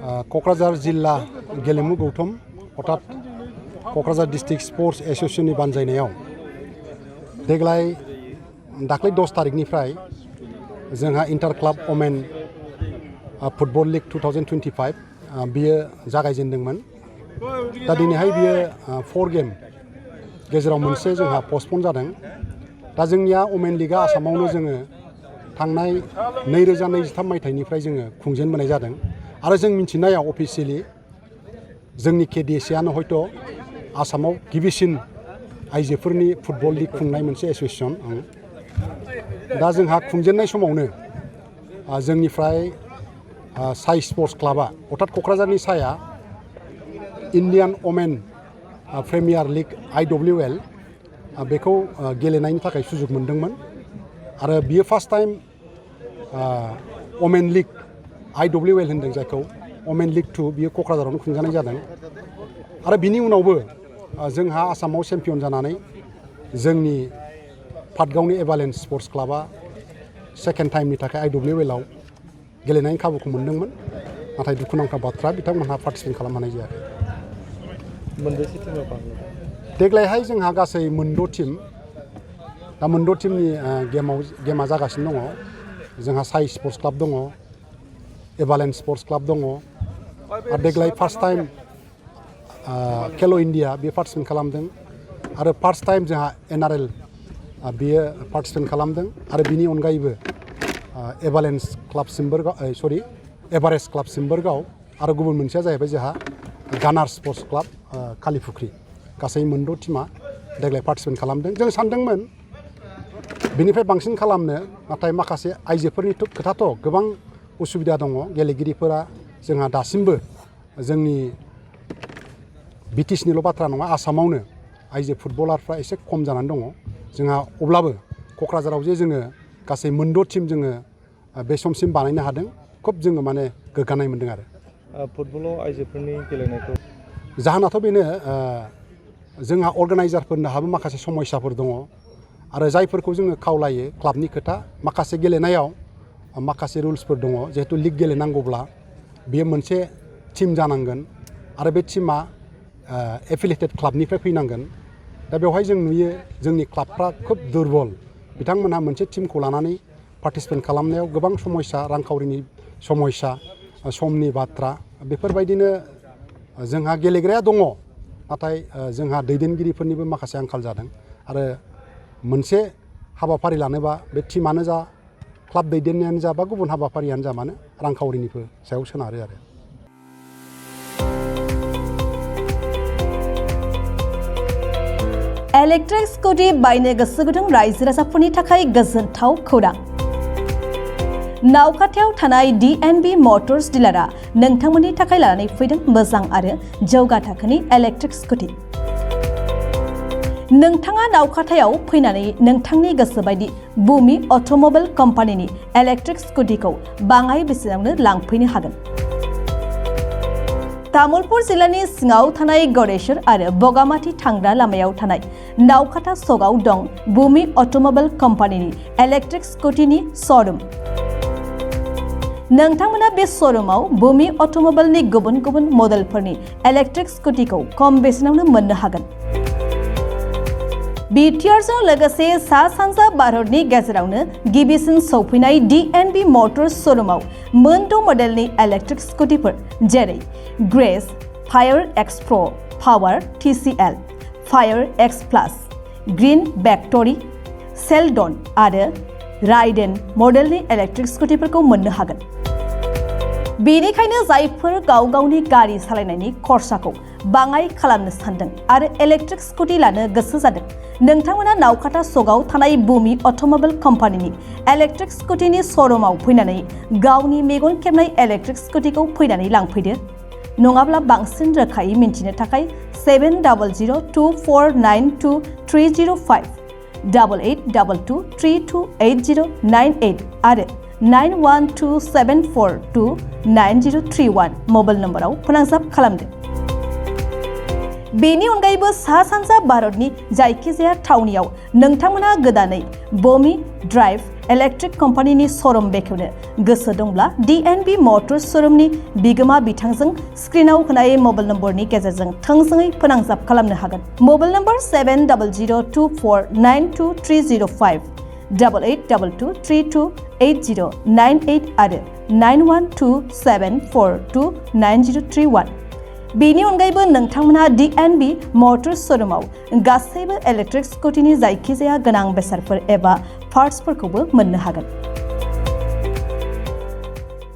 क'क्राझार जिल्ला गेलेमु गौथुम अर्थात क'क्राझार डिस्ट्रिक्ट स्पर्ट्स एसोसिएशननि बानजायनायाव देग्लाय दाख्लै 10 तारिखनिफ्राय जोंहा inter club women football league 2025 बियो जागायजेनदोंमोन। दा दिनैहाय बियो 4 गेम गेजेराव मोनसे जोंहा पस्टपन जादों। दा जोंनिया वमेन लीगआ आसामावनो जोङो थांनाय 2023 मायथाइनिफ्राय जोङो खुंजेनबोनाय जादों आरो जों मिथिनायाव अफिसियेलि जोंनि KDSA आनो हयथ' आसामाव गिबिसिन आइजोफोरनि फुटबल लीग खुंनाय मोनसे एसोसिएशन। दा जोंहा खुंजेननाय समावनो जोंनिफ्राय साइ स्पर्ट्स क्लाबा अर्थात क'क्राझारनि साया Indian women premier league IWL बेखौ गेलेनायनि थाखाय सुजुग मोनदोंमोन आरो बियो first time women league IWL होनदों जायखौ वमेन लीग 2 बियो क'क्राझारावनो खुंजानाय जादों आरो बिनि उनावबो जोंहा आसामाव चेम्पियन जानानै जोंनि पाटगावनि एभालेन्स स्पर्ट्स क्लाबा सेकेन्ड टाइमनि थाखाय IWL आव गेलेनायनि खाबुखौ मोनदोंमोन। नाथाय दुखुनांथाव बाथ्रा बिथांमोनहा पार्टिसिपेट खालामनो हानाय जायाखै। देग्लायहाय जोंहा गासै 9 टीम। दा 9 टीमनि गेमा जागासिनो दङ। जोंहा साइ स्पर्ट्स क्लाब दङ, एभालेन्स स्पर्ट्स क्लाब दङ आरो देग्लाय फार्स्ट टाइम खेलो इन्डिया बे पार्टिसिपेट खालामदों आरो फार्स्ट टाइम जोंहा NRL बियो पार्टिसिपेट खालामदों आरो बिनि अनगायैबो एभालेन्स क्लाब एभारेस्ट क्लाब सिम्बोरगाव आरो गुबुन मोनसेया जाहैबाय जोंहा गानार स्पर्ट्स क्लाब कालीफुख्रि। गासै 9 टीमा देग्लाय पार्टिसिपेट खालामदों। जों सानदोंमोन बिनिफ्राय बांसिन खालामनो, नाथाय माखासे आइजोफोरनि खोथाथ' गोबां उसुबिदा दङ। गेलेगिरिफोरा जोंहा दासिमबो जोंनि BTCनिल' बाथ्रा नङा, आसामावनो आइजो फुटबलारफ्रा एसे खम जानानै दङ। जोंहा अब्लाबो क'क्राझाराव जे जोङो गासै 9 टीम जोङो बे समसिम बानायनो हादों, खोब जोङो माने गोग्गानाय मोनदों आरो। फुटबलाव आइजोफोरनि गेलेनायखौ जाहोनाथ' बेनो जोंहा अर्गानाइजारफोरनोहाबो माखासे समस्याफोर दङ आरो जायफोरखौ जोङो खावलायो क्लाबनि खोथा, माखासे गेलेनायाव माखासे रुल्सफोर दङ। जिहेतु लीग गेलेनांगौब्ला बेयो मोनसे टीम जानांगोन आरो बे टीमा एफिलिएटेड क्लाबनिफ्राय फैनांगोन। दा बेवहाय जों नुयो जोंनि क्लाबफ्रा खोब दुरबल। बिथांमोनहा मोनसे टीमखौ लानानै पार्टिसिपेट खालामनायाव गोबां समस्या, रांखावरिनि समस्या, समनि बाथ्रा, बेफोरबायदिनो जोंहा गेलेग्राया दङ, नाथाय जोंहा दैदेनगिरिफोरनिबो माखासे आंखाल जादों आरो मोनसे हाबाफारि लानोबा बे टीमानो जा, क्लाब दैदेननायानो जा बा गुबुन हाबाफारियानो जा मानो रांखावरिनिबो सायाव सोनारो आरो। इलेक्ट्रिक स्कुटि बायनो गोसो गुदुं रायजो राजाफोरनि थाखाय गोजोनथाव खौरां। नावखाथायाव थानाय DNB मटर्स डिलारआ नोंथांमोननि थाखाय लानानै फैदों मोजां आरो जौगा थाखोनि इलेक्ट्रिक स्कुटि। नोंथाङा नावखाथायाव फैनानै नोंथांनि गोसो बायदि बुमि अट'मबाइल कम्पानिनि इलेक्ट्रिक स्कुटिखौ बाङाय बेसेनावनो लांफैनो हागोन। तामुलपुर जिल्लानि सिङाव थानाय गड़ेश्वर आरो बगामाथि थांग्रा लामायाव थानाय नावखाथा सकआव दं बुमि अट'मबाइल कम्पानिनि इलेक्ट्रिक स्कुटिनि श'रुम। नोंथांमोना बे श'रुमाव बुमि अट'मबाइलनि गुबुन गुबुन मडेलफोरनि इलेक्ट्रिक स्कुटिखौ खम बेसेनावनो मोननो हागोन। बिटिआरजों लोगोसे सा सानजा भारतनि गेजेरावनो गिबिसिन सौफैनाय DNB मटर्स श'रुमाव मोन 6 मडेलनि इलेक्ट्रिक स्कुटिफोर जेरै ग्रेस, फायर एक्स प्र', पावार TCL, फायर एक्स प्लास, ग्रीन भेक्टरि, सेलडन आरो राइडेन मडेलनि इलेक्ट्रिक स्कुटिफोरखौ मोननो हागोन। बेनिखायनो जायफोर गावनि गारि सालायनायनि खरसाखौ बाङाय खालामनो सानदों आरो इलेक्ट्रिक स्कुटि लानो गोसो जादों, नोंथांमोना नावखाथा सकआव थानाय बुमि अट'मबाइल कम्पानिनि इलेक्ट्रिक स्कुटिनि श'रुमाव फैनानै गावनि मेगन खेबनाय इलेक्ट्रिक स्कुटिखौ फैनानै लांफैदो। नङाब्ला बांसिन रोखायै मिन्थिनो थाखाय 7002492305, 8822328098 आरो 9127429031 मबाइल नम्बराव फोनांजाब खालामदो। बेनि अनगायैबो सा सानजा भारतनि जायखिजाया थावनियाव नोंथांमोना गोदानै बमी ड्राइव इलेक्ट्रिक कम्पानिनि श'रुम बेखेवनो गोसो दंब्ला DNB मटर्स श'रुमनि बिगोमा बिथांजों स्क्रिनाव होनाय मबाइल नम्बरनि गेजेरजों थोंजोङै फोनांजाब खालामनो हागोन। मबाइल नम्बर 7002249230 8822328098 आरो 9127429031। बेनि अनगायैबो नोंथांमोना DNB मटर्स श'रुमाव गासैबो इलेक्ट्रिक स्कुटिनि जायखिजाया गोनां बेसादफोर एबा पार्ट्सफोरखौबो मोननो हागोन।